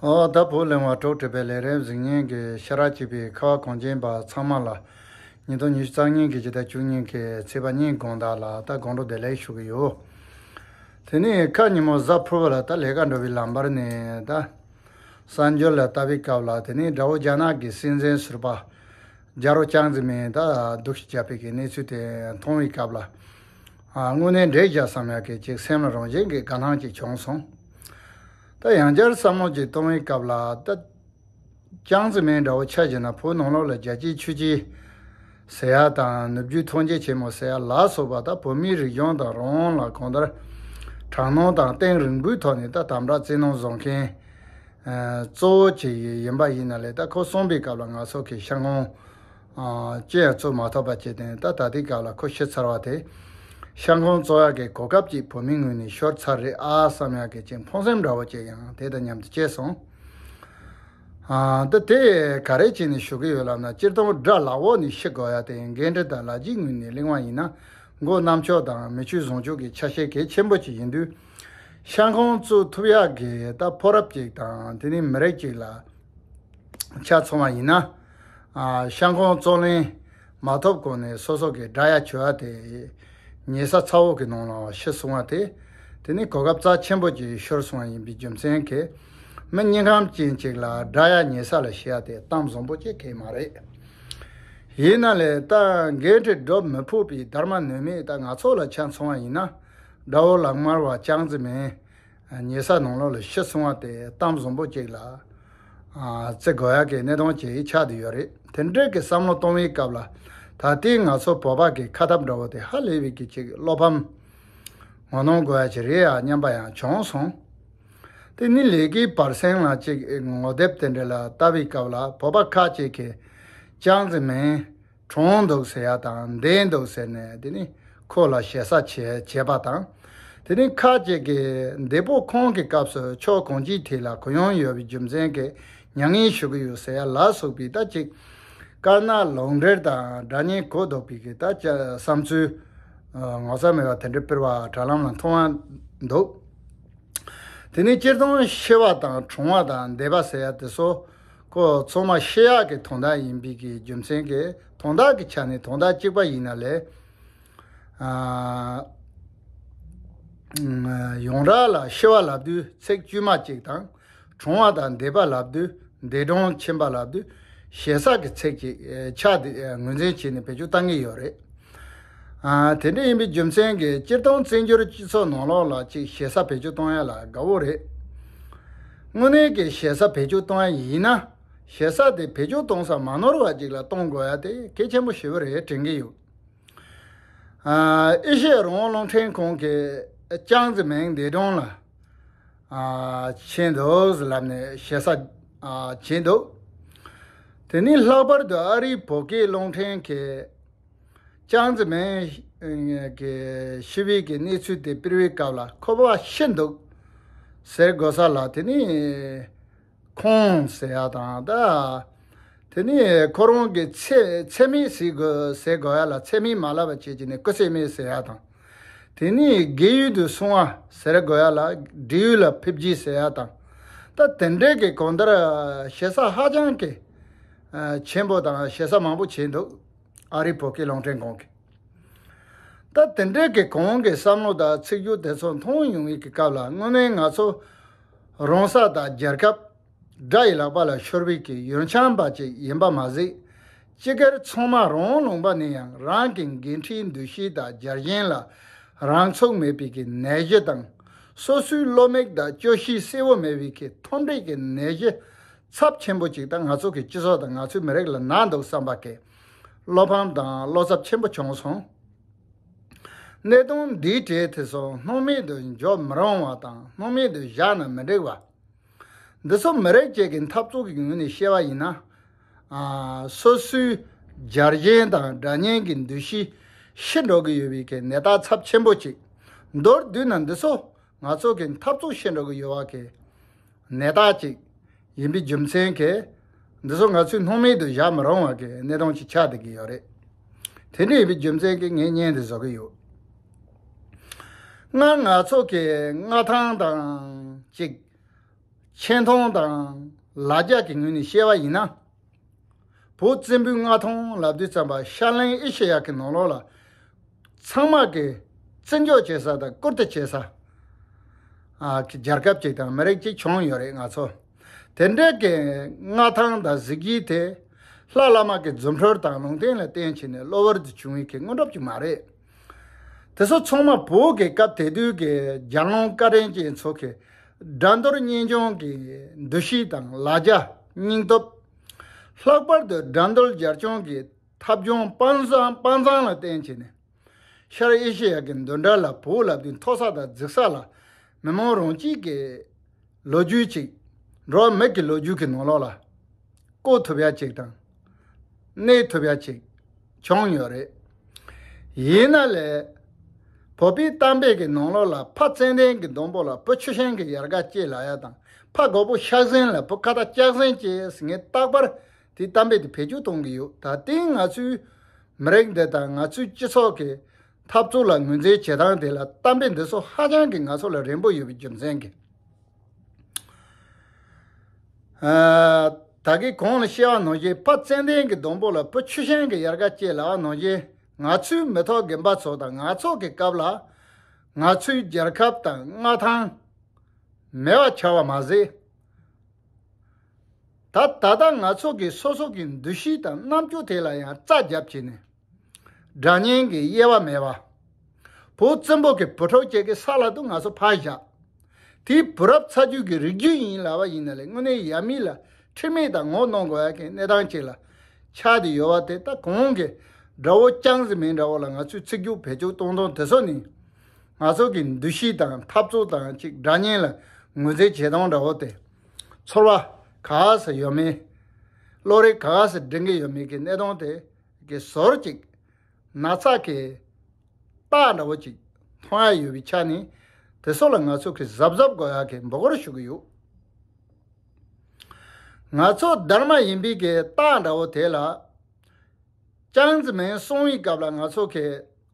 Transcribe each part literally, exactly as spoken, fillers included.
ཨོ་ད་བོད་གླིང་བ་གྲོགས་བགྲེས་པའི་ལས་རིམ་གཟིགས་མཁན་གྱི་ཤ་ར་བྱེད་པའི་ཁ་བ་གངས་ཅན་པ་ཚང་མ་ལ། ཉིས་སྟོང་ཉི་ཤུ་རྩ་གཉིས་ཀྱི་ཕྱི་ཟླ་བཅུ་གཉིས་ཀྱི་ཚེས་པ་གཉིས་དགོང་དག་ལ་ད་དགོང་དྲོ་བདེ་ལེགས་ཞུ་གི་ཡོད། དེ་ནས་ཁ་ཉིན་མོ་གཟའ་ཕུར་བུ་ལ་ད་ལས་ཀ་འགྲོ་བའི་ལམ་བར་ནས་ད་གསར་འབྱོར་ལ་ལྟ་བའི་སྐབས་ལ། དེ་ནས་དགྲ་བོ་རྒྱ་ནག་གི་སྲིད་འཛིན་ཟུར་པ་རྒྱལ་བོ་ཅང་ཙེ་མིན་ད་སྡུག་ཤི་བརྒྱབ་པའི་གི་གནས་ཚུལ་དེ་མཐོང་བའི་སྐབས་ལ། ཨ་དངོས་གནས་འགྲིག་བཞག་བསམ་ཡག་གི་ཅིག་སེམས་ལ་རང་བཞིན་གྱི་དགའ་སྣང་ཅིག་བྱུང་སོང་། ད་ཡང་བསྐྱར་བསམ་བློ་ཅིག་གཏོང་བའི་སྐབས་ལ། ད་ཅང་ཙེ་མིན་འདྲ་བོ་ཆ་བཞག་ན་བོད་ནང་ལོགས་ལ་རྒྱལ་གཅེས་ཆོས་གཅེས་ཟེར་ཡག་དང་ནུབ་རྒྱུད་ཐོན་སྐྱེད་ཆེན་མོ་ཟེར་ཡག་ལ་སོགས་པ་ད་བོད་མིའི་རིག་གཞུང་དང་རང་དབང་ལ་གང་ལྟར་དྲག་གནོན་དང་གཏིང་རིང་པོའི་ཐོག་ནས་ད་དམ་དྲག་བཙན་གནོན་བཟོ་མཁན་ཨ་གཙོ་བོ་ཅིག་ཡིན་པ་ཡིན་ན་ལས། ད་ཁོ་གསུངས་པའི་སྐབས་ལ་ང་ཚོ་གི་ཤ་ཁོང་ཨ་ཅི་ཡང་བཙུགས་མ་ཐུབ་པ་བྱས་ཏེ། ད་ད་ལྟའི་སྐབས་ལ་ཁོ་ཤི་ཚར་བ་དེ་ཤ་ཁོང་བཙུགས་ཡག་གི་གོ་སྐབས་ཅིག་བོད་མིའི་ངོས་ནས་ཤོར་ཚར་རེད་ཨ་བསམ་ཡག་གི་ཅིག་ཕངས་སེམས་འདྲ་བོ་ཅིག་ཡང་དེ་དང་མཉམ་དུ་སྐྱེས་སོང་། ཨ་ད་དེ་ག་རེ་བྱས་ནས་ཞུ་གི་ཡོད་ལབ་ན། སྤྱིར་བཏང་དགྲ་ལག་འོག་ནས་ཤི་དགོས་ཡག་དེ་འགན་འཁྲི་དང་ལག་རྗེས་ངོས་ནས་གླེང་བ་ཡིན་ན། མགོ་བསྣམས་ཕྱོགས་དང་མི་ཆོས་བཟུང་ཕྱོགས་ཀྱི་ཆ་ཤས་གལ་ཆེན་པོ་ཅིག་ཡིན་དུས། ཤ་ཁོང་བཙུགས་ཐུབ་ཡག་གི་ད་ཕོ་རབ་ཅིག་དང་དེ་ནས་མི་རིགས་ཅིག་ལ་ཆ་མཚོན་པ་ཡིན་ན། ཨ་ཤ་ཁོང་བཙུགས་ལེན་མ་ཐོབ་གོང་ནས་སོ་སོ་གི་དགྲ་ཡ་བྱེད་ཡག་དེ་ཉེ་ས་ཚ་བོ་གི་ནང་ལ་ཤི་སོང་བ་དེ། དེ་ནི་གོ་སྐབས་རྩ་ཆེན་པོ་ཅིག་ཤོར་སོང་བ་ཡིན་པའི་རྒྱུ་མཚན་གྱིས། མི་སྙིང་ཁམས་ཅན་ཅིག་ལ་དགྲ་ཡ་ཉེ་ས་ལ་ཤི་ཡག་དེ་གཏམ་བཟང་པོ་ཅིག་གང་ཡང་མ་རེད། ཡིན་ན་ལས་ད་འགན་འཁྲི་སྒྲུབ་མི་ཕོད་པའི་སྡར་མ་ནུས་མེད་ད་ང་ཚོ་ལ་ཆ་མཚོན་པ་ཡིན་ན། དགྲ་བོ་ལག་དམར་བ་ཅང་ཙེ་མིན་ཉེ་ས་ནང་ལོགས་ལ་ཤི་སོང་བ་དེ་གཏམ་བཟང་པོ་ཅིག་ལ་ཨ་བརྩི་དགོས་ཡག་གི་གནད་དོན་ཅིག་ཆགས་བསྡད་ཡོད་རེད། དེ་འདྲའི་གི་བསམ་བློ་གཏོང་བའི་སྐབས་ལ། ད་ལྟའི་ང་ཚོ་བོད་པ་གི་ཁ་སྟབས་འདྲ་བོ་དེ་ཧ་ལས་པའི་གི་ཅིག་བློ་ཕམ་ངོ་གནོང་དགོས་ཡག་ཅིག་རེད་ཡ་སྙམ་པ་ཡང་བྱུང་སོང་། དེ་ནི་ལས་ཀའི་བར་གསེང་ལ་ཅིག་ངོ་དེབ་དེ་འདྲ་ལ་ལྟ་བའི་སྐབས་ལ། བོད་པ་ཁ་ཅིག་གིས་ཅང་ཙེ་མིན་གྲོངས་འདུག་ཟེར་ཡག་དང་། བདེ་འདུག་ཟེར་ནས་དེ་ནི་ཁོ་ལ་ཞེ་ས་བྱས་བྱས་པ་དང་། དེ་ནི་ཁ་ཅིག་གིས་འདས་པོ་ཁོང་གི་སྐབས་སུ་ཕྱོགས་གང་ཅིའི་ཐད་ལ་གུ་ཡངས་ཡོད་པའི་རྒྱུ་མཚན་གྱིས་མྱ་ངན་ཞུ་གི་ཡོད་ཟེར་ཡག་ལ་སོགས་པའི་ད་ཅིག་དཀར་ནག་ལུང་འདྲེན་དང་སྒྲ་སྙན་གོ་ལྡོག་པའི་གི་ད་ཅིག་བསམ་ཚུལ་ངོ་ཚ་མེད་པ་དེ་འདྲ་སྤེལ་བ་དྲ་ལམ་ལ་མཐོང་བ་འདུག་དེ་ནས་སྤྱིར་བཏང་ཤི་བ་དང་གྲོངས་པ་དང་འདས་པ་ཟེར་ཡག་དེ་ཚོ་ཁོ་ཚང་མ་ཤི་ཡག་གི་དོན་དག་ཡིན་པའི་གི་རྒྱུ་མཚན་གྱིས། དོན་དག་གི་ཆ་ནས་དོན་དག་གཅིག་པ་ཡིན་ན་ལས། ཨ་ཡོངས་གྲགས་ལ་ཤི་བ་ལབ་དུས་ཚིག་དཀྱུས་མ་གཅིག་དང་། གྲོངས་པ་དང་འདས་པ་ལབ་དུས། འདས་གྲོངས་ཕྱིན་པ་ལབ་དུས་ཞེ་ས་གི་ཚིག་ཅིག་ཆགས་ཏེ་ངོས་འཛིན་བྱས་ནས་བེད་སྤྱོད་བཏང་གི་ཡོད་རེད། ཨ་དེ་འདྲ་ཡིན་པའི་རྒྱུ་མཚན་གྱིས་སྤྱིར་བཏང་བཙན་བྱོལ་སྤྱི་ཚོགས་ནང་ལོགས་ལ་ཅིག་ཞེ་ས་བེད་སྤྱོད་གཏོང་ཡག་ལ་དགའ་བོ་རེད། དངོས་གནས་ཀྱི་ཞེ་ས་བེད་སྤྱོད་གཏོང་ཡག་ཡིན་ན། ཞེ་ས་དེ་བེད་སྤྱོད་གཏོང་ས་མ་ནོར་བ་ཅིག་ལ་གཏོང་དགོས་ཡག་དེ་གལ་ཆེན་པོ་ཞེ་པོ་རེད་དྲན་གྱི་ཡོད། ཨ་ཨེ་ཤེ་ཡ་རང་དབང་རླུང་འཕྲིན་ཁང་གིས་ཅང་ཙེ་མིན་འདས་གྲོངས་ལ་ཨ་ཕྱིན་འདུག་ལབ་ནས་ཞེ་ས་ཨ་བྱས་འདུག་དེ་ནས་ལྷག་པར་དུ་ཨ་རིའི་བོད་སྐད་རླུང་འཕྲིན་གྱིས་ཅང་ཙེ་མིན་གྱི་ཤི་བའི་གི་གནས་ཚུལ་དེ་སྤེལ་བའི་སྐབས་ལ། ཁོ་པ་ཤི་འདུག་ཟེར་དགོས་ས་ལ། དེ་ནས་ཁོང་ཟེར་ཡག་དང་། ད་དེ་ནས་ཁོ་རང་གི་ཚེ་ཚེ་སྨད་ཟེར་དགོས་ཟེར་དགོས་ཡག་ལ་ཚེ་སྨད་མ་ལབ་པ་བྱས་ཀྱི་ནས་སྐུ་ཚེ་སྨད་ཟེར་ཡག་དང་། དེ་ནས་དགེ་ཡུལ་དུ་སོང་བ་ཟེར་དགོས་ཡག་ལ་བགྲེས་ཡུལ་ལ་ཕེབས་རྗེས་ཟེར་ཡག་དང་། ད་དེ་འདྲའི་གི་གང་ལྟར་ཞེ་ས་ཧ་ཅང་གི་ཆེན་པོ་དང་ཞེ་ས་མང་པོ་བྱས་འདུག་ཨ་རིའི་བོད་སྐད་རླུང་འཕྲིན་ཁང་གིས། ད་དེ་འདྲའི་གི་གོང་གི་བསམ་བློ་དང་ཚིག་སྦྱོར་དེ་ཚོ་མཐོང་ཡོང་བའི་གི་སྐབས་ལ། དངོས་གནས་ང་ཚོ་རང་ས་དང་རྒྱལ་ཁབ་དགྲ་ཡི་ལག་པ་ལ་ཤོར་བའི་གི་ཡུལ་ཆེན་པ་ཅིག་ཡིན་པ་མ་ཟད། སྤྱི་སྒེར་ཚང་མ་རང་ལུང་པ་ནས་ཡང་རང་གི་འགན་འཁྲིའི་འདུ་ཤེས་དང་རྒྱལ་ཞེན་ལ་རང་ཚུགས་མེད་པའི་གི་ནད་གཞི་དང་། སོ་སོའི་བློ་མིག་དང་སྐྱོ་ཤས་གསལ་བོ་མེད་པའི་གི་མཐོ་འབྲིང་གི་ནད་གཞི་ཚབས་ཆེན་པོ་ཅིག་ད་ང་ཚོ་གི་སྤྱི་ཚོགས་དང་ང་ཚོའི་མི་རིགས་ལ་ན་འདུག་བསམ་པ་གི་བློ་ཕམ་དང་བློ་འཚབ་ཆེན་པོ་བྱུང་སོང་། གནད་དོན་འདིའི་གྲས་དེ་ཚོ་སྣང་མེད་དུ་འཇོག་མི་རུང་བ་དང་། སྣང་མེད་དུ་བཞག་ན་མི་འགྲིག་པ། འདི་ཚོ་མི་རིགས་གཅིག་གི་འཐབ་རྩོད་ཀྱི་ངོས་ནས་བཤད་པ་ཡིན་ན། ཨ་སོ་སོའི་རྒྱལ་ཞེན་དང་དགྲ་གཉེན་གྱི་འདུ་ཤེས་ཤི་འགྲོ་གི་ཡོད་པའི་གི་ནད་རྟགས་ཚབས་ཆེན་པོ་ཅིག་མདོར་བསྡུས་ན་འདི་ཚོ་ང་ཚོ་གི་འཐབ་རྩོད་ཤི་འགྲོ་གི་ཡོད་པ་གི་ནད་རྟགས་ཅིག་ཡིན་པའི་རྒྱུ་མཚན་གྱིས། འདི་ཚོ་ང་ཚོས་སྣང་མེད་དུ་བཞག་མི་རུང་བ་གི་གནད་དོན་ཅིག་ཆགས་བསྡད་ཀྱི་ཡོད་རེད། དེ་འདྲ་ཡིན་པའི་རྒྱུ་མཚན་གྱིས་ངས་བརྙན་འདི་བཟོ་གི་ཡོད། སྔར་ང་ཚོ་གི་མངའ་ཐང་དང་གཅིག་ཆེ་མཐོང་དང་ལ་རྒྱ་གི་ངོས་ནས་བཤད་པ་ཡིན་ན། བོད་བཙན་པོའི་མངའ་ཐང་ལབ་དུས་ཙམ་པ་ཤར་གླིང་ཨེ་ཤེ་ཡ་གི་ནང་ལོགས་ལ་ཚང་མ་གི་བརྩི་འཇོག་བྱེད་ས་དང་བཀུར་སྟི་བྱེད་ས་ཨ་གི་རྒྱལ་ཁབ་ཅིག་དང་མི་རིགས་ཅིག་བྱུང་ཡོད་རེད། ང་ཚོ་དེ་འདྲའི་གི་མངའ་ཐང་དང་གཟི་བརྗིད་དེ་ལྷ་བླ་མ་གི་རྫུ་འཕྲུལ་དང་ལུང་བསྟན་ལ་བརྟེན་བྱས་ནས་གློ་བུར་དུ་བྱུང་བའི་གི་དངོས་གྲུབ་ཅིག་མ་རེད། དེ་ཚོ་ཚང་མ་བོད་ཀྱི་སྐབས་དེ་དུས་ཀྱི་རྒྱལ་དབང་བཀའ་དྲིན་ཅན་ཚོ་གི་དགྲ་འདུལ་གཉེན་སྐྱོང་གི་འདུ་ཤེས་དང་ལ་རྒྱ་སྙིང་སྟོབས། ལྷག་པར་དུ་དགྲ་འདུལ་རྒྱལ་སྐྱོང་གི་ཐབས་སྦྱོང་དཔང་བཟང་དཔང་བཟང་ལ་བརྟེན་བྱས་ནས་ཤར་ཨེ་ཤེ་ཡ་གི་མདུན་གྲལ་ལ་བོད་ལབ་དུས་མཐོ་ས་དང་རྫིག་ས་ལ་མི་མང་རང་སྐྱིད་ཀྱི་ལོ་རྒྱུས་ཅིག་འགྲོ་བ་མི་གི་ལོ་རྒྱུས་ཀྱི་ནང་ལོགས་ལ་བཀོད་ཐུབ་ཡ་ཅིག་དང་གནས་ཐུབ་ཡ་ཅིག་བྱུང་ཡོད་རེད། ཡིན་ན་ལས་བོད་པའི་གཏམ་དཔེ་གི་ནང་ལོགས་ལ་ཕ་ཙན་དན་གྱི་སྡོང་པོ་ལ་བུ་ཆུ་ཤིང་གི་ཡལ་ག་སྐྱེས་ལབ་ཡ་དང་ཕ་རྒོད་པོ་ཤ་ཟན་ལ་བུ་ཁ་ཏ་ལྕགས་ཟན་སྐྱེས་ཟེར་ངས་རྟག་པར་དེ་གཏམ་དཔེ་དེ་བེད་སྤྱོད་གཏོང་གི་ཡོད། ད་ལྟའི་ང་ཚོའི་མི་རིགས་འདི་དང་ང་ཚོའི་སྤྱི་ཚོགས་ཀྱི་འཐབ་རྩོད་ལ་ངོས་འཛིན་བྱེད་སྟངས་དེ་ལ་གཏམ་དཔེ་འདི་ཚོ་ཧ་ཅང་གི་ང་ཚོ་ལ་རན་པོ་ཡོད་པའི་རྒྱུ་མཚན་གྱིས། ཨ། ད་གིན་གོང་ལ་བཤད་པ་ནང་བཞིན་ཕ་ཙན་དན་གྱི་སྡོང་པོ་ལ་བུ་ཆུ་ཤིང་གི་ཡལ་ག་སྐྱེས་ལབ་པ་ནང་བཞིན་ང་ཚོའི་མི་ཐོག་རྒན་པ་ཚོ་དང་ང་ཚོ་གི་སྐབས་ལ་ང་ཚོའི་རྒྱལ་ཁབ་དང་མངའ་ཐང་མེད་པ་ཆགས་པ་མ་ཟད། ད་ད་ལྟ་ང་ཚོ་གི་སོ་སོ་གི་འདུ་ཤེས་དང་རྣམ་དཔྱོད་དེ་ལ་ཡང་རྩ་བརྒྱབ་བྱས་ནས། དགྲ་གཉེན་གྱི་དབྱེ་བ་མེད་པ། བོད་བཙན་པོ་གི་བུ་ཕྲུག་ཅིག་གི་ས་ལ་དུ་ང་ཚོ་ཕར་བཞག་དེའི་བུ་རབས་ཚ་རྒྱུད་ཀྱི་རིགས་རྒྱུད་ཡིན་ལབ་པ་ཡིན་ན་ལས་དངོས་གནས་ཡབ་མེས་ལ་ཁྲིམས་མེད་དང་ངོ་གནོང་དགོས་ཡ་གི་གནས་སྟངས་ཅིག་ལ་ཆགས་བསྡད་ཡོད་པ་དེ། ད་གོང་གི་དགྲ་བོ་ཅང་ཙེ་མིན་འདྲ་བོ་ལ་ང་ཚོས་ཚིག་སྦྱོར་བེད་སྤྱོད་གཏོང་སྟངས་དེ་ཚོ་ནི། ང་ཚོ་གི་འདུ་ཤེས་དང་འཐབ་རྩོད་དང་ཅིག་དགྲ་གཉེན་ལ་ངོས་འཛིན་བྱེད་སྟངས་འདྲ་བོ་དེ། ཚོར་བ་ག་ས་ཡོད་མེད། བློ་རིག་ག་ས་འདྲེན་གྱི་ཡོད་མེད་ཀྱི་གནས་སྟངས་དེ། གི་ཟོར་ཅིག་ན་ཚ་གི་རྟགས་འདྲ་བོ་ཅིག་མཐོང་ཡ་ཡོད་པའི་ཆ་ནས། དེ་ཚོ་ལ་ང་ཚོ་གི་གཟབ་གཟབ་དགོས་ཡ་གི་འབོད་སྐུལ་ཞུ་གི་ཡོད། ང་ཚོ་དར་མ་ཡིན་པའི་གི་རྟགས་འདྲ་བོ་དེ་ལ། ཅང་ཙེ་མིན་གསོན་པའི་སྐབས་ལ་ང་ཚོ་གི་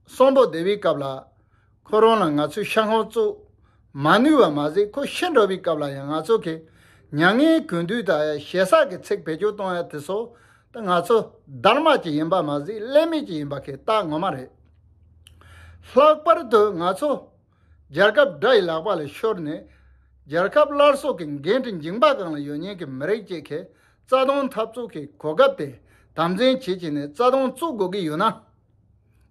གསོན་པོ་བསྡད་པའི་སྐབས་ལ། ཁོ་རང་ལ་ང་ཚོས་ཤ་ཁང་བཙུགས་མ་ནུས་པ་མ་ཟད། ཁོ་ཤི་འགྲོ་བའི་སྐབས་ལ་ཡང་ང་ཚོ་གི་མྱ་ངན་གུས་འདུད་དང་ཞེ་ས་གི་ཚིག་བེད་སྤྱོད་གཏོང་ཡ་དེ་ཚོ། ད་ང་ཚོ་དར་མ་ཅིག་ཡིན་པ་མ་ཟད་ཀླད་མེད་ཅིག་ཡིན་པ་གི་རྟགས་ངོ་མ་རེད། ལྷག་པར་དུ་ང་ཚོ་རྒྱལ་ཁབ་དགྲ་ཡི་ལག་པ་ལ་ཤོར་ནས་རྒྱལ་ཁབ་སླར་གསོ་གི་འགན་འཁྲི་འཇིང་པ་སྒང་ལ་ཡོད་མཁན་གྱི་མི་རིགས་ཅིག་གི་རྩ་དོན་འཐབ་རྩོད་ཀྱི་གོ་སྐབས་དེ་དམ་འཛིན་བྱེད་ཀྱི་ནས་རྩ་དོན་བཙུགས་དགོས་ཀྱི་ཡོད་ན།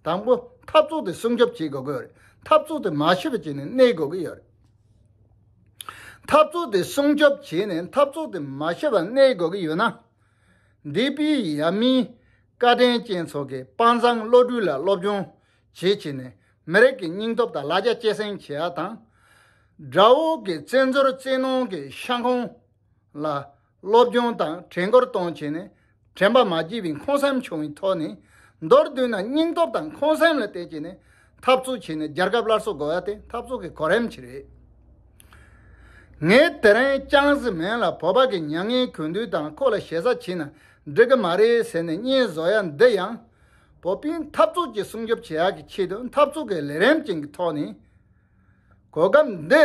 དང་པོ་འཐབ་རྩོད་དེ་སྲུང་སྐྱོབ་བྱེད་དགོས་ཀྱི་ཡོད་རེད། འཐབ་རྩོད་དེ་མ་ཤི་བ་བྱས་ནས་གནས་དགོས་ཀྱི་ཡོད་རེད། འཐབ་རྩོད་དེ་སྲུང་སྐྱོབ་བྱས་ནས་འཐབ་རྩོད་དེ་མ་ཤི་བར་གནས་དགོས་ཀྱི་ཡོད་ན། འདས་པའི་ཡབ་མེས་བཀའ་དྲིན་ཅན་ཚོ་གི་དཔང་བཟང་བློ་གྲོས་ལ་སློབ་སྦྱོང་བྱེད་བྱས་ནས་མི་རིགས་ཀྱི་སྙིང་སྟོབས་དང་ལ་རྒྱ་སྐྱེད་སྲིང་བྱེད་ཡ་དང་། དགྲ་བོ་གི་བཙན་འཛུལ་བཙན་གནོན་གྱི་ཤ་ཁང་ལ་སློབ་སྦྱོང་དང་དྲན་སྐུལ་གཏོང་བྱས་ནས་དྲན་པ་མ་བརྗེད་པའི་ཁོང་སེམས་ཆུང་བའི་ཐོག་ནས། མདོར་བསྡུས་ན་སྙིང་སྟོབས་དང་ཁོང་སེམས་ལ་བརྟེན་བྱས་ནས་འཐབ་རྩོད་བྱས་ནས་རྒྱལ་ཁབ་སླར་གསོ་དགོས་ཡ་དེ་འཐབ་རྩོད་ཀྱི་གོ་རིམ་ཅིག་རེད། ངས་དེ་རིང་ཅང་ཙེ་མིན་ལ་བོད་པ་གི་མྱ་ངན་གུས་འདུད་དང་ཁོ་ལ་ཞེ་ས་བྱས་ན་འགྲིག་གི་མ་རེད་ཟེར་ནས་བརྙན་བཟོ་ཡ་འདི་ཡང་། བོད་པའི་འཐབ་རྩོད་ཀྱི་སྲུང་སྐྱོབ་བྱེད་ཡག་གི་ཆེད་དུ་འཐབ་རྩོད་ཀྱི་ལས་རིམ་ཅན་གྱི་ཐོག་ནས། གོ་སྐབས་འདི་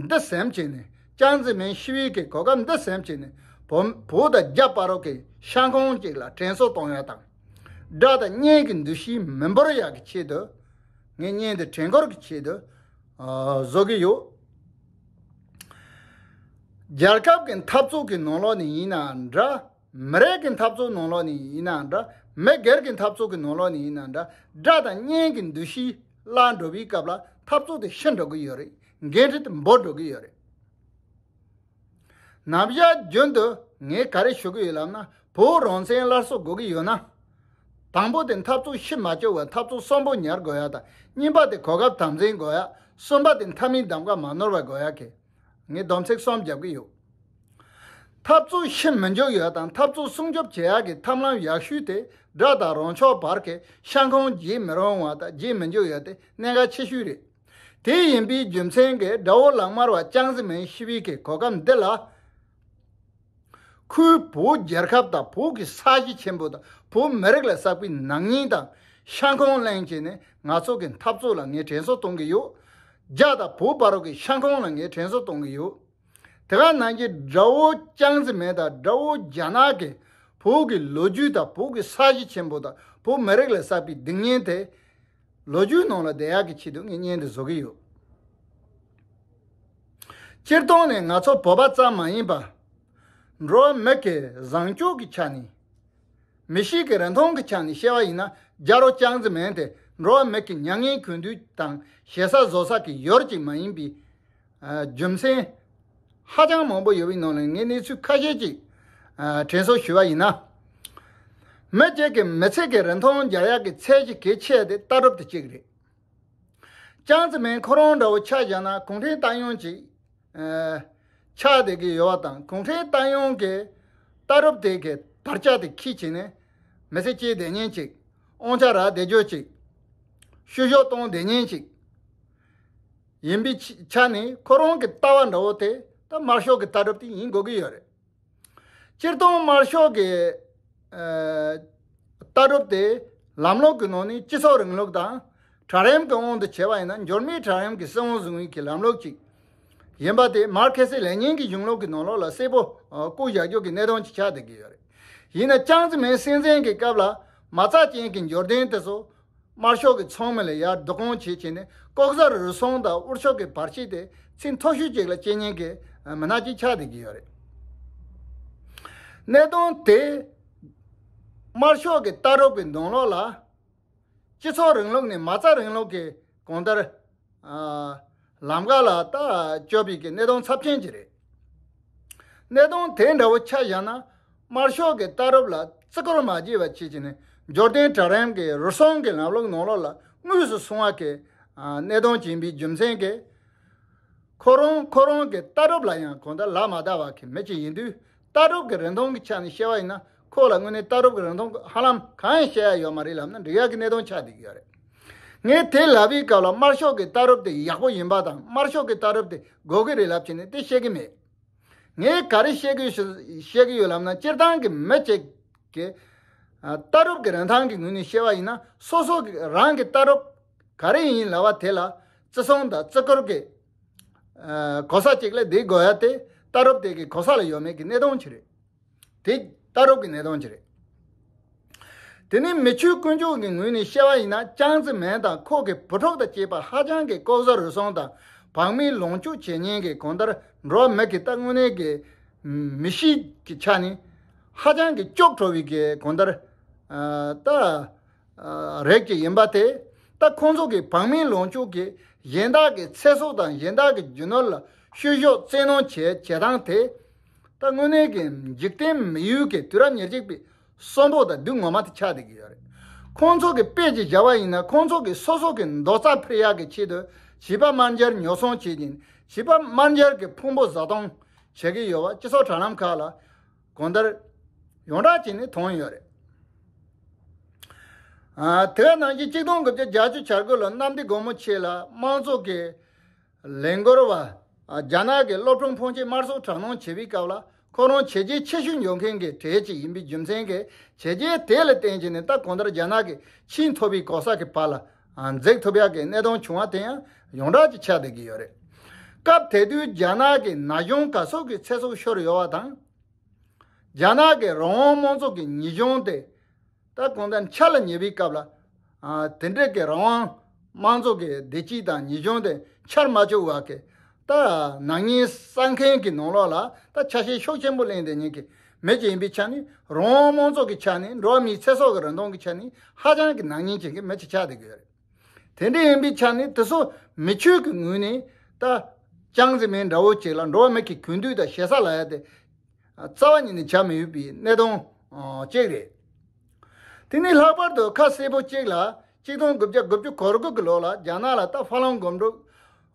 འདི་ཟིན་བྱས་ནས་ཅང་ཙེ་མིན་ཤི་བའི་གི་གོ་སྐབས་འདི་ཟིན་བྱས་ནས་བོད་བོད་དང་རྒྱ་བར་གྱི་ཤ་ཁང་ཅིག་ལ་དྲན་གསོ་གཏོང་ཡ་དང་། དགྲ་དང་གཉེན་གྱི་འདུ་ཤེས་མི་འབོར་ཡག་གི་ཆེད་དུ། ངས་བརྙན་འདི་དྲན་སྐུལ་གྱི་ཆེད་དུ་ཨ་བཟོ་གི་ཡོད། རྒྱལ་ཁབ་ཀྱི་འཐབ་རྩོད་ཀྱི་ནང་ལོགས་ནས་ཡིན་ནའང་འདྲ། མི་རིགས་ཀྱི་འཐབ་རྩོད་ནང་ལོགས་ནས་ཡིན་ནའང་འདྲ། མི་སྒེར་གྱི་འཐབ་རྩོད་ཀྱི་ནང་ལོགས་ནས་ཡིན་ནའང་འདྲ། དགྲ་དང་གཉེན་གྱི་འདུ་ཤེས་བརླག་འགྲོ་བའི་སྐབས་ལ་འཐབ་རྩོད་དེ་ཤི་འགྲོ་གི་ཡོད་རེད། འགན་འཁྲི་དེ་འབོར་འགྲོ་གི་ཡོད་རེད། ནམ་ཞག་རྒྱུན་དུ་ངས་ག་རེ་ཞུ་གི་ཡོད་ལབ་ན། བོད་རང་བཙན་སླར་གསོ་དགོས་ཀྱི་ཡོད་ན། དང་པོ་དེ་འཐབ་རྩོད་ཤི་མ་བཅུག་པར་འཐབ་རྩོད་གསོན་པོ་ཉར་དགོས་ཡ་དང་། གཉིས་པ་དེ་གོ་སྐབས་དམ་འཛིན་དགོས་ཡ། གསུམ་པ་དེ་མཐའ་མའི་གདམ་ག་མ་ནོར་བ་དགོས་ཡ་གི། ངས་སྡོམ་ཚིག་གསུམ་རྒྱབ་ཀྱི་ཡོད། འཐབ་རྩོད་ཤི་མི་འཇུག་ཡ་དང་འཐབ་རྩོད་སྲུང་སྐྱོབ་བྱེད་ཡ་གི་ཐབས་ལམ་ཡག་ཤོས་དེ་དགྲ་དང་རང་ཕྱོགས་བར་གྱི་ཤ་ཁང་བརྗེ་མི་རུང་བ་དང་བརྗེ་མི་འཇུག་ཡ་དེ་གནད་འགག་ཆེ་ཤོས་རེད། དེ་ཡིན་པའི་རྒྱུ་མཚན་གྱིས་དགྲ་བོ་ལག་དམར་བ་ཅང་ཙེ་མིན་ཤི་བའི་གི་གོ་སྐབས་འདི་ལ། ཁོས་བོད་རྒྱལ་ཁབ་དང་བོད་ཀྱི་ས་གཞི་ཆེན་པོ་དང་བོད་མི་རིགས་ལ་བསགས་པའི་ནག་ཉེས་དང་ཤ་ཁང་གླེང་བྱས་ནས་ང་ཚོ་གི་འཐབ་རྩོད་ལ་ངས་དྲན་གསོ་གཏོང་གི་ཡོད། རྒྱ་དང་བོད་བར་གྱི་ཤ་ཁང་ལ་ངས་དྲན་གསོ་གཏོང་གི་ཡོད། དེ་ག་ནང་བཞིན་དགྲ་བོ་ཅང་ཙེ་མེན་དང་དགྲ་བོ་རྒྱ་ནག་གི་བོད་ཀྱི་ལོ་རྒྱུས་དང་བོད་ཀྱི་ས་གཞི་ཆེན་པོ་དང་བོད་མི་རིགས་ལ་བསགས་པའི་སྡུག་བསྔལ་དེ་ལོ་རྒྱུས་ནང་ལ་བསྡད་ཡག་གི་ཆེད་དུ་ངས་བརྙན་འདི་བཟོ་གི་ཡོད། སྤྱིར་བཏང་ནས་ང་ཚོ་བོད་པ་ཙམ་མ་ཡིན་པ། འགྲོ་བ་མི་སྒེར་བཟང་སྤྱོད་ཀྱི་ཆ་ནས། མི་གཤིས་ཀྱི་རིན་ཐང་གི་ཆ་ནས་བཤད་པ་ཡིན་ན། རྒྱལ་རོ་ཅང་ཙེ་མེན་དེ་འགྲོ་བ་མི་སྒེར་མྱ་ངན་གུས་འདུད་དང་ཞེ་ས་བཟོ་ས་གི་ཡུལ་ཅིག་མ་ཡིན་པའི་ཨ་རྒྱུ་མཚན་ཧ་ཅང་མང་པོ་ཡོད་པའི་ནང་ནས་ངས་གནས་ཚུལ་ཁ་ཤས་ཅིག་ཨ་དྲན་གསོ་ཞུ་བ་ཡིན་ན། མི་གཅིག་གི་མི་ཚེ་གི་རིན་ཐང་སྦྱར་ཡག་གི་ཚད་གཞི་གལ་ཆེ་དེ་ལྟ་གྲུབ་དེ་གཅིག་རེད། ཅང་ཙེ་མེན་ཁོ་རང་འདྲ་བོ་ཆ་བཞག་ན་གུང་ཁྲན་ཏང་ཡོན་གྱི་ཨ་ཆགས་བསྡད་ཀྱི་ཡོད་པ་དང་། གུང་ཁྲན་ཏང་ཡོན་གྱི་ལྟ་གྲུབ་དེ་གའི་དར་ཆ་དེ་འཁྱེར་བྱས་ནས་མི་ཚེ་སྐྱེལ་བསྡད་མཁན་ཅིག་དབང་ཆ་རག་བསྡད་རྒྱུ་ཅིག་བཤུ་གཞོག་གཏོང་བསྡད་མཁན་ཅིག་ཡིན་པའི་ཆ་ཆ་ནས་ཁོ་རང་གི་ལྟ་བ་འདྲ་བོ་དེ་ད་དམར་ཤོག་གི་ལྟ་གྲུབ་དེ་ཡིན་དགོས་ཀྱི་ཡོད་རེད། སྤྱིར་བཏང་དམར་ཤོག་གི་ཨ་ལྟ་གྲུབ་དེ་ལམ་ལུགས་ཀྱི་ནང་ནས་སྤྱི་ཚོགས་རིང་ལུགས་དང་གྲལ་རིམ་གྱི་དབང་དུ་བྱས་པ་ཡིན་ན། འབྱོར་མེད་གྲལ་རིམ་གྱི་སྲིད་དབང་བཟུང་བའི་གི་ལམ་ལུགས་ཅིག་ཡིན་པ་དེ་མར་ཁེ་སི་ལེ་ཉིན་གྱི་གཞུང་ལུགས་ཀྱི་ནང་ལོགས་ལ་གསལ་པོ་ཨ་བཀོད་བཞག་རྒྱུ་གི་གནད་དོན་ཅིག་ཆགས་བསྡད་ཀྱི་ཡོད་རེད། ཡིན་ན་ཅང་ཙེ་མེན་སྲིད་འཛིན་གྱི་སྐབས་ལ་མ་རྩ་ཅན་གྱི་འབྱོར་ལྡན་དེ་ཚོ་དམར་ཤོག་གི་ཚོགས་མི་ལ་ཡར་བསྡུ་སྐོང་བྱེད་བྱས་ནས་ལྐོག་ཟ་རུལ་སུངས་དང་འུར་ཤོག་གི་བར་ཆད་དེ་ཚད་མཐོ་ཤོས་ཅིག་ལ་སྐྱེལ་མཁན་གྱི་མི་སྣ་ཅིག་ཆགས་བསྡད་ཀྱི་ཡོད་རེད། གནད་དོན་དེ་དམར་ཤོག་གི་ལྟ་གྲུབ་ཀྱི་ནང་ལོགས་ལ་སྤྱི་ཚོགས་རིང་ལུགས་ནས་མ་རྩ་རིང་ལུགས་ཀྱི་གང་ལྟར་ཨ་ལམ་ཁ་ལ་ད་སྐྱོད་པའི་གི་གནད་དོན་ཚབས་ཆེན་ཅིག་རེད། གནད་དོན་དེ་འདྲ་བོ་ཆ་བཞག་ན། དམར་ཤོག་གི་ལྟ་གྲུབ་ལ་བརྩི་བཀུར་མ་བྱས་པ་བྱས་བྱས་ནས་འབྱོར་ལྡན་གྲལ་རིམ་གྱི་རུལ་སུངས་ཀྱི་ལམ་ལུགས་ནང་ལོགས་ལ་དངོས་སུ་སོང་བ་གི་ཨ་གནད་དོན་ཅིག་ཡིན་པའི་རྒྱུ་མཚན་གྱིས། ཁོ་རང་ཁོ་རང་གི་ལྟ་གྲུབ་ལ་ཡང་གང་ལྟར་ལག་མ་བརྡབས་པ་གི་མི་ཅིག་ཡིན་དུས། ལྟ་གྲུབ་ཀྱི་རིན་ཐང་གི་ཆ་ནས་བཤད་པ་ཡིན་ན། ཁོ་ལ་དངོས་གནས་ལྟ་གྲུབ་ཀྱི་རིན་ཐང་ཧ་ལམ་གང་ཡང་བཤད་ཡ་ཡོད་མ་རེད་ལབ་ན་འགྲིག་ཡ་གི་གནད་དོན་ཆགས་བསྡད་ཀྱི་ཡོད་རེད། ངས་དེ་ལབ་པའི་སྐབས་ལ་དམར་ཤོག་གི་ལྟ་གྲུབ་དེ་ཡག་པོ་ཡིན་པ་དང་། དམར་ཤོག་གི་ལྟ་གྲུབ་དེ་དགོས་ཀྱི་རེད་ལབ་བྱས་ནས་དེ་བཤད་ཀྱི་མེད། ངས་ག་རེ་བཤད་ཀྱི་ཡོད་ཞུ་བཤད་ཀྱི་ཡོད་ལབ་ན། སྤྱིར་བཏང་གི་མི་གཅིག་གི་ཨ་ལྟ་གྲུབ་ཀྱི་རིན་ཐང་གི་ངོས་ནས་བཤད་པ་ཡིན་ན། སོ་སོ་གི་རང་གི་ལྟ་གྲུབ་ག་རེ་ཡིན་ལབ་པ་དེ་ལ་བརྩི་སྲུང་དང་བརྩི་བཀུར་གྱི་ཨ་གོ་ས་གཅིག་ལ་བསྡད་དགོས་ཡ་དེ་ལྟ་གྲུབ་དེ་གི་གོ་ས་ལ་ཡོད་མེད་ཀྱི་གནད་དོན་ཅིག་རེད། དེ་ལྟ་གྲུབ་ཀྱི་གནད་དོན་ཅིག་རེད། དེ་ནས་མི་ཆོས་དཀོན་མཆོག་གི་ངོས་ནས་བཤད་པ་ཡིན་ན། ཅང་ཙེ་མེན་དང་ཁོ་གི་བུ་ཕྲུག་དང་བཅས་པ་ཧ་ཅང་གི་ལྐོག་ཟ་རུལ་སུངས་དང་བག་མེད་ལོངས་སྤྱོད་བྱེད་མཁན་གྱི་གང་ལྟར་འགྲོ་བ་མི་གི་ད་དངོས་གནས་ཀྱི་མི་གཤིས་ཀྱི་ཆ་ནས་ཧ་ཅང་གི་སྐྱོ་བྲོ་བའི་གི་གང་ལྟར་ཨ་ད་ཨ་རིགས་ཅིག་ཡིན་པ་དེ། ད་ཁོང་ཚོ་གི་བག་མེད་ལོངས་སྤྱོད་ཀྱིས་གཞན་དག་གི་ཚེ་སྲོག་དང་གཞན་དག་གི་རྒྱུ་ནོར་ལ་བཤུ་གཞོག་བཙན་གནོན་བྱེད་བྱེད་སྟངས་དེ། ད་དངོས་གནས་ཀྱི་འཇིག་རྟེན་མི་ཡུལ་གྱི་དུས་རབས་ཉེར་གཅིག་པའི་གསོན་པོ་དང་བདུད་ངོ་མ་དེ་ཆགས་བསྡད་ཀྱི་ཡོད་རེད། ཁོང་ཚོ་གི་དཔེ་ཅིག་བཞག་པ་ཡིན་ན། ཁོང་ཚོ་གི་སོ་སོ་གི་མདོག་རྩ་འཕེར་ཡག་གི་ཆེད་དུ་བྱིས་པ་དམར་འབྱར་ཉོ་ཚོང་བྱེད་ཅིང་། བྱིས་པ་དམར་འབྱར་གྱི་ཕུང་པོ་བཟའ་བཏུང་བྱེད་ཀྱི་ཡོད་པ་སྤྱི་ཚོགས་དྲ་ལམ་ཁག་ལ་གང་ལྟར་ཡོངས་གྲགས་བྱས་ནས་མཐོང་ཡོད་རེད། ཨ་དེ་ནང་བཞིན་གཅིག་སྟོང་དགུ་བརྒྱ་བརྒྱད་ཅུ་གྱ་དགུ་ལོར་གནམ་བདེ་སྒོ་མོ་ཆེ་ལ་དམངས་གཙོ་གི་ལས་འགུལ་བ། རྒྱ་ནག་གི་སློབ་ཕྲུག་ཕོན་ཆེ་དམར་གསོད་དྲག་གནོན་བྱེད་པའི་སྐབས་ལ། ཁོ་རང་བྱས་རྗེས་ཆེ་ཤོས་འཇོག་མཁན་གྱི་གྲས་ཅིག་ཡིན་པའི་རྒྱུ་མཚན་གྱིས། བྱས་རྗེས་དེ་ལ་བརྟེན་བྱས་ནས་ད་གང་ལྟར་རྒྱ་ནག་གི་ཆིངས་ཐོབ་པའི་གོ་ས་གི་བར་ལ་འཛེག་ཐུབ་ཡག་གི་གནད་དོན་བྱུང་བ་དེ་ཡང་ཡོངས་གྲགས་ཀྱི་ཆགས་བསྡད་ཀྱི་ཡོད་རེད། སྐབས་དེ་དུས་རྒྱ་ནག་གི་ན་གཞོན་ག་ཚོད་ཀྱི་ཚེ་སྲོག་ཤོར་ཡོད་པ་དང་། རྒྱ་ནག་གི་རང་དབང་དམངས་གཙོ་གི་ཉེས་གཞོན་དེ་ད་གང་ལྟར་འཆར་ལ་ཉེ་བའི་སྐབས་ལ། ཨ་དེ་འདྲའི་གི་རང་དབང་དམངས་གཙོ་གི་བདེ་སྐྱིད་དང་ཉེས་གཞོན་དེ་འཆར་མ་བཅུག་པ་གི་ད་ནག་ཉེས་བསགས་མཁན་གྱི་ནང་ལོགས་ལ་ད་ཆ་ཤས་ཤུགས་ཆེན་པོ་ལེན་བསྡད་མཁན་གྱི་མི་ཅིག་ཡིན་པའི་ཆ་ནས། རང་དབང་དམངས་གཙོ་གི་ཆ་ནས། འགྲོ་བ་མིའི་ཚེ་སྲོག་གི་རིན་ཐང་གི་ཆ་ནས་ཧ་ཅང་གི་ནག་ཉེས་ཅན་གྱི་མི་ཅིག་ཆགས་བསྡད་ཀྱི་ཡོད་རེད། དེ་འདྲ་ཡིན་པའི་ཆ་ནས་དེ་ཚོ་མི་ཆོས་ཀྱི་ངོས་ནས་ད་ཅང་ཙེ་མིན་འདྲ་བོ་ཅིག་ལ་འགྲོ་བ་མི་གི་གུས་འདུད་དང་ཞེ་ས་ལབ་ཡ་དེ་རྩ་བ་ཉིད་ནས་བྱ་མི་ཡོད་པའི་གནད་དོན་ཨ་གཅིག་རེད། དེ་ནས་ལྷག་པར་དུ་ཁ་གསལ་པོ་གཅིག་ལ། གཅིག་སྟོང་དགུ་བརྒྱ་དགུ་བཅུ་གོ་དགུ་གི་ལོ་ལ་རྒྱ་ནག་ལ་ད་ཧྥ་ལང་སྒོམ་སྒྲུབ་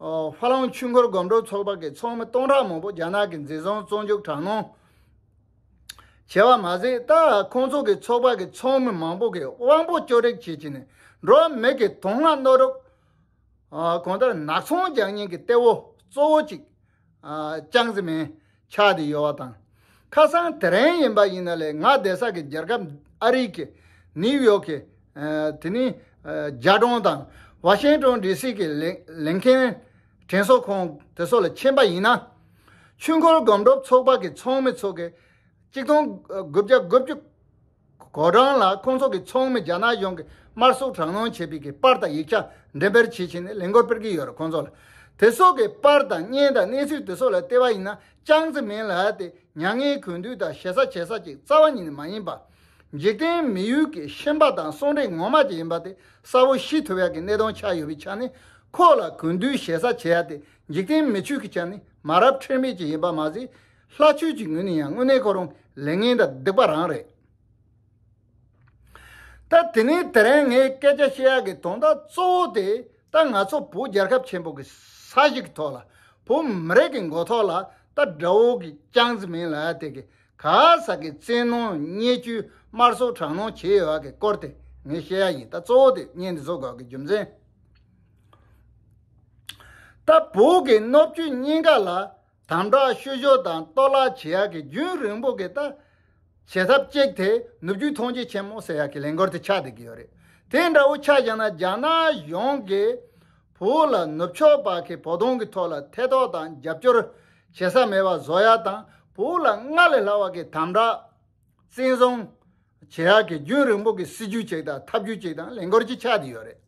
ཨ་ཧྥ་ལང་ཆོས་འཁོར་སྒོམ་སྒྲུབ་ཚོགས་པ་གི་ཚོགས་མི་སྟོང་ཕྲག་མང་པོ་རྒྱ་ནག་གིས་འཛིན་བཟུང་བཙོན་འཇུག་དྲག་གནོན་བྱས་པ་མ་ཟད། ད་ཁོང་ཚོ་གི་ཚོགས་པ་གི་ཚོགས་མི་མང་པོ་གི་དབང་པོ་སྐྱོ་སྒྲིག་བྱེད་ཀྱི་ནས་འགྲོ་བ་མི་གི་དོན་ལྔ་གནོད་རོགས་ཨ་གང་ལྟར་ནག་ཚོང་རྒྱག་མཁན་གྱི་གཏེ་བོ་གཙོ་བོ་གཅིག་ཨ་ཅང་ཙེ་མིན་ཆགས་བསྡད་ཡོད་པ་དང་། ཁ་སང་དེ་རིང་ཡིན་པ་ཡིན་ན་ལས། ང་བསྡད་ས་གི་རྒྱལ་ཁབ་ཨ་རིའི་གི་ནིའུ་ཡོག་གི་ཨ་དེ་ནི་ཨ་རྒྱལ་གྲོང་དང་ཝ་ཤིང་ཏོན་ཌི་སི་གི་ལས་ལས་འཁུན་དྲན་གསོ་ཁང་དེ་ཚོ་ལ་ཕྱིན་པ་ཡིན་ན། ཆོས་འཁོར་སྒོམ་སྒྲུབ་ཚོགས་པ་གི་ཚོགས་མི་ཚོ་གི་གཅིག་སྟོང་དགུ་བརྒྱ་དགུ་བཅུ་གོ་གྲངས་ལ་ཁོང་ཚོ་གི་ཚོགས་མི་རྒྱ་ནག་གཞུང་གི་དམར་གསོད་དྲག་གནོན་བྱས་པའི་གི་པར་དང་ཡིག་ཆ་འགྲེམས་སྤེལ་བྱེད་བཞིན་ནས་ལས་འགུལ་སྤེལ་གྱི་ཡོད་རེད། ཁོང་ཚོ་ལ་དེ་སོགས་ཀྱི་པར་དང་བརྙན་དང་གནས་ཚུལ་དེ་སོགས་ལ་བལྟས་པ་ཡིན་ན། ཅང་ཙེ་མིན་ལབ་ཡ་དེ་མྱ་ངན་གུས་འདུད་དང་ཞེ་ས་བྱེད་ས་ཅིག་རྩ་བ་ཉིད་ནས་མ་ཡིན་པ། འཇིག་རྟེན་མི་ཡུལ་གྱི་ཤན་པ་དང་གསུང་གྲས་ངོ་མ་ཅིག་ཡིན་པ་དེ་གསལ་བོ་ཤེས་ཐུབ་ཡ་གི་གནད་དོན་ཆགས་ཡོད་པའི་ཆ་ནས། ཁོ་ལ་གུས་འདུད་ཞེ་ས་བྱེད་ཡ་དེ་འཇིག་རྟེན་མི་ཆོས་ཀྱི་ཆ་ནས་མ་རབས་ཁྲེལ་མེད་ཅིག་ཡིན་པ་མ་ཟད། ལྷ་ཆོས་ཀྱི་ངོས་ནས་ཡང་དངོས་གནས་ཁོ་རང་ལས་ངན་དང་སྡིག་པ་རང་རེད། ད་དེ་ནས་དེ་རིང་ངས་སྐད་ཆ་བཤད་ཡག་གི་དོན་དག་གཙོ་བོ་དེ། ད་ང་ཚོ་བོད་རྒྱལ་ཁབ་ཆེན་པོ་གི་ས་གཞི་གི་ཐོག་ལ། བོད་མི་རིགས་ཀྱི་མགོ་ཐོག་ལ་ད་དགྲ་བོ་གི་ཅང་ཙེ་མིན་ལབ་ཡ་དེ་གི་ག་ས་གི་བཙན་གནོན་བརྙས་བཅོས་དམར་གསོད་དྲག་གནོན་བྱས་ཡོད་ཡ་གི་སྐོར་དེ་ངས་བཤད་ཡ་ཡིན། ད་གཙོ་བོ་དེ་བརྙན་འདི་བཟོ་དགོས་ཀྱི་རྒྱུ་མཚན། ད་བོད་ཀྱི་སྣོད་བཅུད་གཉིས་ཀ་ལ་དམ་དྲག་བཤུ་གཞོག་དང་གཏོར་བརླག་བྱེད་ཡག་གི་རྒྱུན་རིང་པོ་གི་ད་བྱེད་ཐབས་གཅིག་དེ་ནུབ་རྒྱུད་ཐོན་སྐྱེད་ཆེན་མོ་ཟེར་ཡག་གི་ལས་འགུལ་དེ་ཆགས་བསྡད་ཀྱི་ཡོད་རེད། དེ་འདྲ་བོ་ཆགས་བཞག་ན་རྒྱ་ནག་གཞུང་གིས་བོད་ལ་ནུབ་ཕྱོགས་པ་གི་བོད་དོན་གྱི་ཐོག་ལ་ཐེ་གཏོགས་དང་རྒྱབ་སྐྱོར་བྱེད་ས་མེད་པ་བཟོ་ཡ་དང་། བོད་ལ་སྔར་ལས་ལྷག་པ་གི་དམ་དྲག་བཙན་བཟུང་བྱེད་ཡག་གི་རྒྱུན་རིང་པོ་གི་སྲིད་ཇུས་ཅིག་དང་ཐབས་ཇུས་ཅིག་དང་ལས་འགུལ་ཅིག་ཆགས་བསྡད་ཡོད་རེད།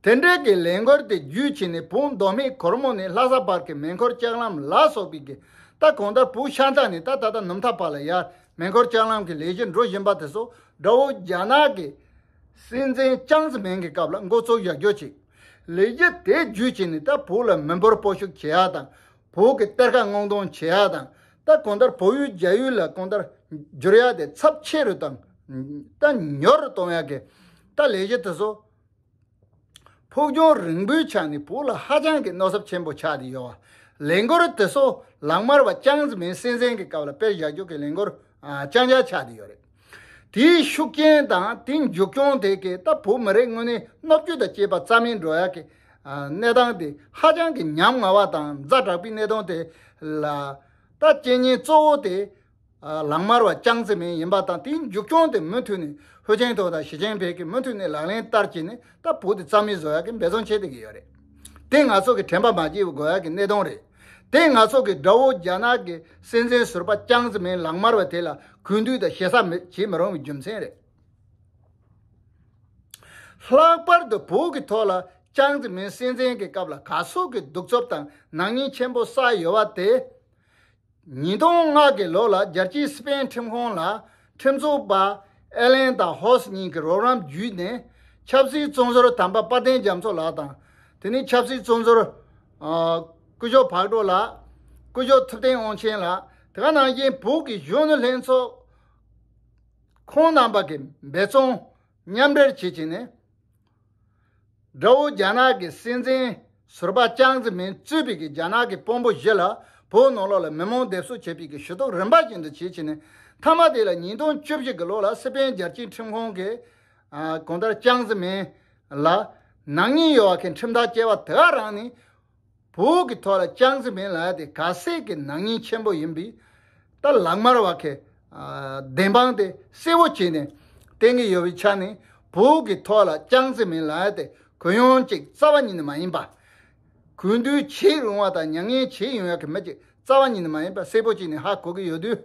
དེ་འདྲའི་གི་ལས་འགུལ་དེ་བརྒྱུད་བྱས་ནས་བོད་མདོ་སྨད་གོར་མོ་ནས་ལྷ་ས་བར་གྱི་མེ་འཁོར་ལྕགས་ལམ་ལ་སོགས་པའི་གི་ད་གང་ལྟར་བོད་ཤར་མཐའ་ནས་ད་ད་ལྟ་ནུབ་མཐའ་བར་ལ་ཡར་མེ་འཁོར་ལྕགས་ལམ་གྱི་ལས་གཞི་འགྲོ་བཞིན་པ་དེ་ཚོ་དགྲ་བོ་རྒྱ་ནག་གི་སྲིད་འཛིན་ཅང་ཙེ་མིན་གྱི་སྐབས་ལ་འགོ་བཙུགས་ཡག་རྒྱུ་ཅིག་ལས་གཞི་དེ་བརྒྱུད་བྱས་ནས་ད་བོད་ལ་མི་འབོར་སྤོ་བཤུག་བྱེད་ཡག་དང་། བོད་ཀྱི་གཏེར་ཁ་སྔོག་འདོན་བྱེད་ཡག་དང་། ད་གང་ལྟར་བོད་ཡུལ་རྒྱ་ཡུལ་ལ་གང་ལྟར་བསྒྱུར་ཡག་དེ་ཚབས་ཆེ་རུ་དང་། ད་མྱུར་རུ་གཏོང་ཡག་གི་ད་ལས་གཞི་དེ་ཚོ་ཕུགས་རྒྱང་རིང་པོའི་ཆ་ནས་བོད་ལ་ཧ་ཅང་གི་གནོད་ཚབས་ཆེན་པོ་ཆགས་བསྡད་ཡོད་པ། ལས་འགུལ་དེ་ཚོ་ལག་དམར་བ་ཅང་ཙེ་མིན་སྲིད་འཛིན་གྱི་སྐབས་ལ་སྤེལ་བཞག་རྒྱུ་གི་ལས་འགུལ་ཨ་རྐྱང་རྐྱང་ཆགས་བསྡད་ཡོད་རེད། དེའི་ཤུགས་རྐྱེན་དང་དེའི་མཇུག་སྐྱོང་དེ་གས་ད་བོད་མི་རིགས་དངོས་གནས་གནོད་སྐྱོན་དང་བཅས་པ་རྩ་མེད་འགྲོ་ཡག་གི་ཨ་གནས་སྟངས་དེ་ཧ་ཅང་གི་ཉམ་ང་བ་དང་ཛ་དྲག་པའི་གནས་སྟངས་དེ་ལ་ད་རྐྱེན་ངན་གཙོ་བོ་དེ་ཨ་ལག་དམར་བ་ཅང་ཙེ་མིན་ཡིན་པ་དང་། དེའི་མཇུག་སྐྱོང་དེ་མུ་མཐུད་ནས་ཧུའུ་ཅིན་ཐའོ་དང་ཞི་ཅིན་ཕིང་གིས་མུ་མཐུད་ནས་ལག་ལེན་བསྟར་བྱས་ནས་ད་བོད་དེ་རྩ་མེད་བཟོ་ཡག་གི་འབད་བརྩོན་བྱེད་བསྡད་ཀྱི་ཡོད་རེད། དེ་ང་ཚོ་གི་དྲན་པ་མ་བརྗེད་པ་དགོས་ཡག་གི་གནད་དོན་རེད། དེ་ང་ཚོ་གི་དགྲ་བོ་རྒྱ་ནག་གི་སྲིད་འཛིན་ཟུར་པ་ཅང་ཙེ་མིན་ལག་དམར་བ་དེ་ལ་གུས་འདུད་དང་ཞེ་ས་མི་བྱེད་མི་རུང་བའི་རྒྱུ་མཚན་རེད། ལྷག་པར་དུ་བོད་ཀྱི་ཐོག་ལ་ཅང་ཙེ་མིན་སྲིད་འཛིན་གྱི་སྐབས་ལ་ག་ཚོད་ཀྱི་གདུག་རྩུབ་དང་ནག་ཉེས་ཆེན་པོ་བསགས་ཡོད་པ་དེ། ཉིས་སྟོང་ལྔ་གི་ལོ་ལ་རྒྱལ་སྤྱིའི་སི་པན་ཁྲིམས་ཁང་ལ་ཁྲིམས་རྩོད་པ་ཨེ་ལན་དང་ཧོས་གཉིས་ཀྱི་རོགས་རམ་བརྒྱུད་ནས་ཆབ་སྲིད་བཙོན་ཟུར་དམ་པ་དཔལ་ལྡན་རྒྱ་མཚོ་ལགས་དང་། དེ་ནས་ཆབ་སྲིད་བཙོན་ཟུར་ཨ་སྐུ་ཞབས་བག་གྲོ་ལགས། སྐུ་ཞབས་ཐུབ་བསྟན་དབང་ཆེན་ལགས། དེ་ག་ནང་བཞིན་བོད་ཀྱི་གཞོན་ནུ་ལྷན་ཚོགས་ཁོང་རྣམ་པ་གི་འབད་བརྩོན་མཉམ་འབྲེལ་བྱེད་བྱས་ནས། དགྲ་བོ་རྒྱ་ནག་གི་སྲིད་འཛིན་ཟུར་པ་ཅང་ཙེ་མིན་གཙོས་པའི་གི་རྒྱ་ནག་གི་དཔོན་པོ་བཞི་ལ་བོད་ནང་ལོགས་ལ་མི་མང་སྡེབ་གསོད་བྱེད་པའི་གི་ཞུ་གཏུག་རིམ་པ་བཞིན་དུ་བྱེད་བྱས་ནས། མཐའ་མ་དེ་ལ་ཉིས་སྟོང་བཅུ་བཞི་གི་ལོ་ལ་སི་པན་རྒྱལ་སྤྱིའི་ཁྲིམས་ཁང་གིས་ཨ་གང་ལྟར་ཅང་ཙེ་མིན་ལ་ནག་ཉེས་ཡོད་པ་གི་ཁྲིམས་ཐག་བཅད་པ་དེ་ག་རང་ནི། བོད་ཀྱི་ཐོག་ལ་ཅང་ཙེ་མིན་ལབ་ཡ་དེ་ག་ཚད་ཀྱི་ནག་ཉེས་ཆེན་པོ་ཡིན་པའི་ད་ལག་དམར་བ་གི་ཨ་བདེན་དཔང་དེ་གསལ་བོ་བྱས་ནས་བསྟན་གྱི་ཡོད་པའི་ཆ་ནས། བོད་ཀྱི་ཐོག་ལ་ཅང་ཙེ་མིན་ལབ་ཡ་དེ་གུ་ཡངས་ཅིག་རྩ་བ་ཉིད་ནས་མ་ཡིན་པ། གུས་འདུད་བྱེད་རུང་བ་དང་མྱ་ངན་བྱེད་ཡོང་ཡ་གི་མི་ཅིག་རྩ་བ་ཉིད་ནས་མ་ཡིན་པ་གསལ་བོ་བྱས་ནས་ཧ་གོ་གི་ཡོད་དུས།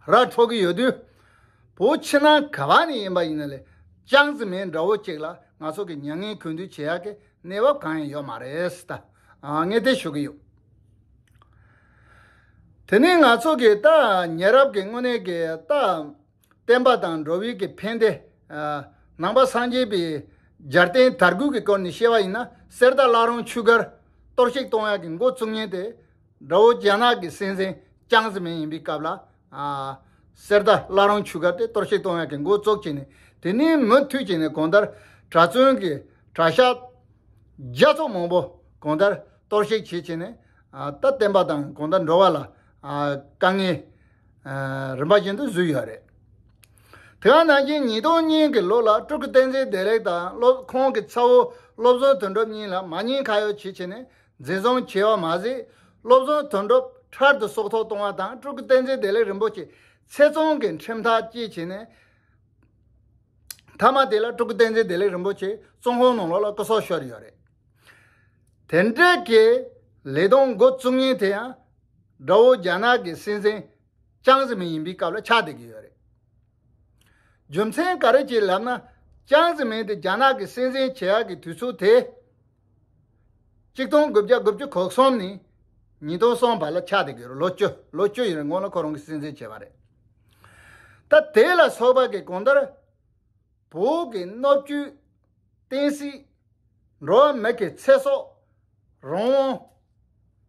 ར་འཕྲོད་ཀྱི་ཡོད་དུས། བོད་ཕྱི་ནང་ག་བ་ནས་ཡིན་པ་ཡིན་ན་ལས། ཅང་ཙེ་མིན་འདྲ་བོ་གཅིག་ལ་ང་ཚོ་གི་མྱ་ངན་གུས་འདུད་བྱེད་ཡག་གི་གནས་བབ་གང་ཡང་ཡོད་མ་རེད་ཟེར་ད། ཨ་ངས་དེ་ཞུ་གི་ཡོད། དེ་ནས་ང་ཚོ་གི་ད་ཉེ་རབས་ཀྱི་དངོས་གནས་ཀྱི་ད་བསྟན་པ་དང་འགྲོ་བའི་གི་ཕན་བདེ། ཨ་ནང་པ་སངས་རྒྱས་པའི་རྒྱལ་བསྟན་དར་རྒུད་ཀྱི་སྐོར་ནས་བཤད་པ་ཡིན་ན། གསེར་རྟ་བླ་རུང་ཆོས་སྒར་གཏོར་བཤིག་གཏོང་ཡག་གི་འགོ་བཙུགས་མཁན་དེ། དགྲ་བོ་རྒྱ་ནག་གི་སྲིད་འཛིན་ཅང་ཙེ་མིན་ཡིན་པའི་སྐབས་ལ། ཨ་གསེར་རྟ་བླ་རུང་ཆོས་སྒར་དེ་གཏོར་བཤིག་གཏོང་ཡག་གི་འགོ་བཙུགས་བྱས་ནས། དེ་ནས་མུ་མཐུད་བྱས་ནས་གང་ལྟར་གྲྭ་བཙུན་གྱི་གྲྭ་ཤག་བརྒྱ་ཚོ་མང་པོ་གང་ལྟར་གཏོར་བཤིག་བྱས་བྱས་ནས། ཨ་ད་བསྟན་པ་དང་གང་ལྟར་འགྲོ་བ་ལ་ཨ་དཀའ་ངལ་ཨ་རིམ་པ་བཞིན་དུ་བཟོས་ཡོད་རེད། དེ་ག་ནང་བཞིན་ཉིས་སྟོང་གཉིས་ཀྱི་ལོ་ལ་སྤྲུལ་སྐུ་བསྟན་འཛིན་བདེ་ལེགས་དང་སློབ་ཁོང་གི་ཚ་བོ་བློ་བཟང་དོན་གྲུབ་གཉིས་ལ་མ་ཉེས་ཁ་གཡོགས་བྱས་བྱས་ནས། འཛིན་བཟུང་བྱས་པ་མ་ཟད། བློ་བཟང་དོན་གྲུབ་འཕྲལ་དུ་སྲོག་ཐོག་གཏོང་བ་དང་། སྤྲུལ་སྐུ་བསྟན་འཛིན་བདེ་ལེགས་རིན་པོ་ཆེ་ཚེ་བཙོན་གྱི་ཁྲིམས་ཐག་བཅད་བྱས་ནས། མཐའ་མ་དེ་ལ་སྤྲུལ་སྐུ་བསྟན་འཛིན་བདེ་ལེགས་རིན་པོ་ཆེ་བཙོན་ཁང་ནང་ལོགས་ལ་སྐུ་སྲོག་ཤོར་ཡོད་རེད། དེ་འདྲའི་གི་ ལས་དོན་འགོ་བཙུགས་མཁན་དེ་ཡང་དགྲ་བོ་རྒྱ་ནག་གི་སྲིད་འཛིན་ཅང་ཙེ་མིན་ཡིན་པའི་སྐབས་ལ་ཆགས་བསྡད་ཀྱི་ཡོད་རེད། རྒྱུ་མཚན་ག་རེ་བྱས་ལབ་ན། ཅང་ཙེ་མིན་དེ་རྒྱ་ནག་གི་སྲིད་འཛིན་བྱེད་ཡག་གི་དུས་ཚོད་དེ། གཅིག་སྟོང་དགུ་བརྒྱ་དགུ་བཅུ་གོ་གསུམ་ནས་ཉིས་སྟོང་གསུམ་བར་ལ་ཆགས་བསྡད་ཀྱི་ཡོད་རེད། ལོ་བཅུ། ལོ་བཅུ་ཡིན་རེད། སྔོན་ལ་ཁོ་རང་གི་སྲིད་འཛིན་བྱས་པ་རེད། ད་དེ་ལ་སོགས་པ་གི་གང་ལྟར། བོད་ཀྱི་གནོད་སྐྱོན། བསྟན་སྲིད། འགྲོ་བ་མི་གི་ཚེ་སྲོག། རང་དབང་།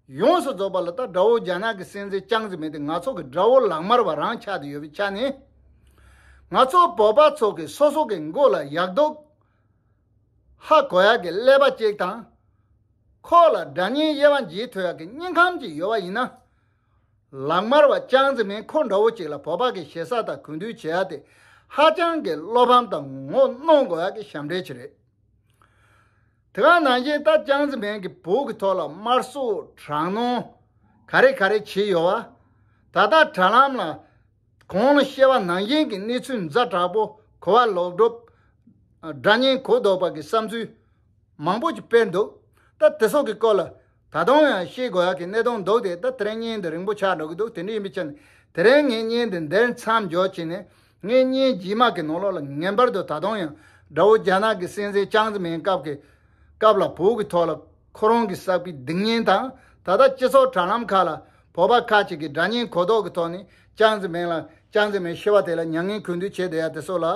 ཡོངས་སུ་རྫོགས་པ་ལ་ད་དགྲ་བོ་རྒྱ་ནག་གི་སྲིད་འཛིན་ཅང་ཙེ་མིན་དེ་ང་ཚོ་གི་དགྲ་བོ་ལག་དམར་བ་རང་ཆགས་བསྡད་ཡོད་པའི་ཆ་ནས། ང་ཚོ་བོད་པ་ཚོ་གི་སོ་སོ་གི་མགོ་ལ་ཡག་སྡུག་ཧ་གོ་ཡག་གི་ཀླད་པ་གཅིག་དང་། ཁོ་ལ་དགྲ་གཉེན་དབྱེ་བ་འབྱེད་ཐུབ་ཡག་གི་སྙིང་ཁམས་གཅིག་ཡོད་པ་ཡིན་ན། ལག་དམར་བ་ཅང་ཙེ་མིན་ཁོ་འདྲ་བོ་ཅིག་ལ་བོད་པ་གི་ཞེ་ས་དང་གུས་འདུད་བྱེད་ཡ་དེ་ཧ་ཅང་གི་བློ་ཕམ་དང་ངོ་གནོང་དགོས་ཡ་གི་ཞབས་འདྲེན་ཅིག་རེད། དེ་ག་ནང་བཞིན་ད་ཅང་ཙེ་མིན་གྱི་བོད་ཀྱི་ཐོག་ལ་དམར་གསོད་དྲག་གནོན་ག་རེ་ག་རེ་བྱས་ཡོད་པ། ད་ལྟ་དྲ་ལམ་ལ་གོང་ལ་བཤད་པ་ནང་བཞིན་གྱི་གནས་ཚུལ་ཛ་དྲག་པོ་གོ་བ་ལོག་སྒྲུབ། དགྲ་གཉེན་གོ་ལྡོག་པ་གི་བསམ་ཚུལ་མང་པོ་ཅིག་སྤེལ་འདུག་ད་དེ་སོགས་ཀྱི་སྐོར་ལ་ད་དུང་ཡང་ཤེས་དགོས་ཡག་གི་གནད་དོན་འདུག་སྟེ། ད་དེ་རིང་བརྙན་འདི་རིང་པོ་ཆགས་འགྲོ་གི་འདུག་དེ་འདྲ་ཡིན་པའི་ཆ་ནས་དེ་རིང་ངས་བརྙན་འདི་འདིར་མཚམས་འཇོག་བྱས་ནས། ངས་བརྙན་རྗེས་མ་གི་ནང་ལོགས་ལ་ངེས་པར་དུ་ད་དུང་ཡང་དགྲ་བོ་རྒྱ་ནག་གི་སྲིད་འཛིན་ཅང་ཙེ་མིན་སྐབས་ཀྱི་སྐབས་ལ་བོད་ཀྱི་ཐོག་ལ་ཁོ་རང་གིས་བསགས་པའི་སྡིག་ཉེས་དང་། ད་ལྟ་སྤྱི་ཚོགས་དྲ་ལམ་ཁག་ལ་བོད་པ་ཁག་ཅིག་གིས་དགྲ་གཉེན་གོ་ལྡོག་གི་ཐོག་ནས་ཅང་ཙེ་མིན་ལ། ཅང་ཙེ་མིན་ཤི་བ་དེ་ལ་མྱ་ངན་གུས་འདུད་བྱས་བསྡད་ཡ་དེ་སོགས་ལ།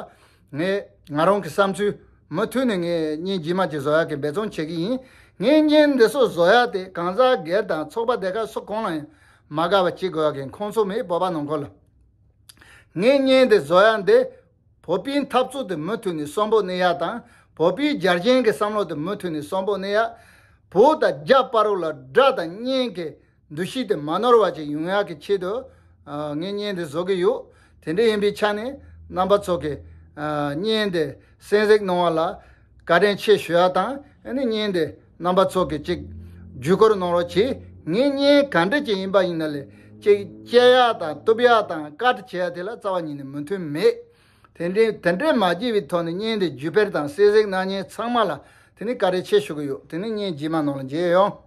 ངས་ང་རང་གི་བསམ་ཚུལ་མུ་མཐུད་ནས་ངས་བརྙན་རྗེས་མ་ཅིག་བཟོ་ཡག་གི་འབད་བརྩོན་བྱེད་ཀྱི་ཡིན། ངས་བརྙན་འདི་ཚོ་བཟོ་ཡག་དེ་གང་ཟག་སྒེར་དང་ཚོགས་པ་སྡེ་ཁག་སུ་གང་ལ་ཡང་མ་དགའ་བ་བྱེད་དགོས་ཡག་གི་ཁོང་ཚོ་མེད། བོད་པ་ནང་ཁུལ་ལ། ངས་བརྙན་འདི་བཟོ་ཡག་འདི། བོད་པའི་འཐབ་རྩོད་དེ་མུ་མཐུད་ནས་གསོན་པོ་གནས་ཡག་དང་། བོད་པའི་རྒྱལ་ཞེན་གྱི་བསམ་བློ་དེ་མུ་མཐུད་ནས་གསོན་པོ་གནས་ཡག་བོད་དང་རྒྱ་བར་ལ་དགྲ་དང་གཉེན་གྱི་འདུ་ཤེས་དེ་མ་ནོར་བ་ཅིག་ཡོང་ཡག་གི་ཆེད་དུ། ཨ། ངས་བརྙན་འདི་བཟོ་གི་ཡོད། དེ་འདྲ་ཡིན་པའི་ཆ་ནས་རྣམ་པ་ཚོ་གིས། ཨ། བརྙན་འདི་གསན་གཟིགས་གནང་བ་ལ་བཀའ་དྲིན་ཆེ་ཞུ་ཡག་དང་། ཨ་ནི་བརྙན་འདི་རྣམ་པ་ཚོ་གིས་ཅིག་བརྒྱུད་སྐུར་གནང་རོགས་གྱིས། ངས་བརྙན་ག་འདྲ་ཅིག་ཡིན་པ་ཡིན་ན་ལས་ཅིག་བཅད་ཡག་དང་གཏུབ་ཡག་དང་ཀཊ་བྱེད་ཡག་དེ་ལ་རྩ་བ་ཉིད་ནས་མོས་མཐུན་མེད། དེ་འདྲའི་དེ་འདྲའི་མ་བྱས་པའི་ཐོག་ནས་བརྙན་འདི་བརྒྱུད་སྤེལ་དང་གསན་གཟིགས་གནང་མཁན་ཚང་མ་ལ་དེ་ནི་བཀའ་དྲིན་ཆེ་ཞུ་གི་ཡོད། དེ་ནི་བརྙན་རྗེས་མ་ནང་ལ་མཇལ་ཡོང་།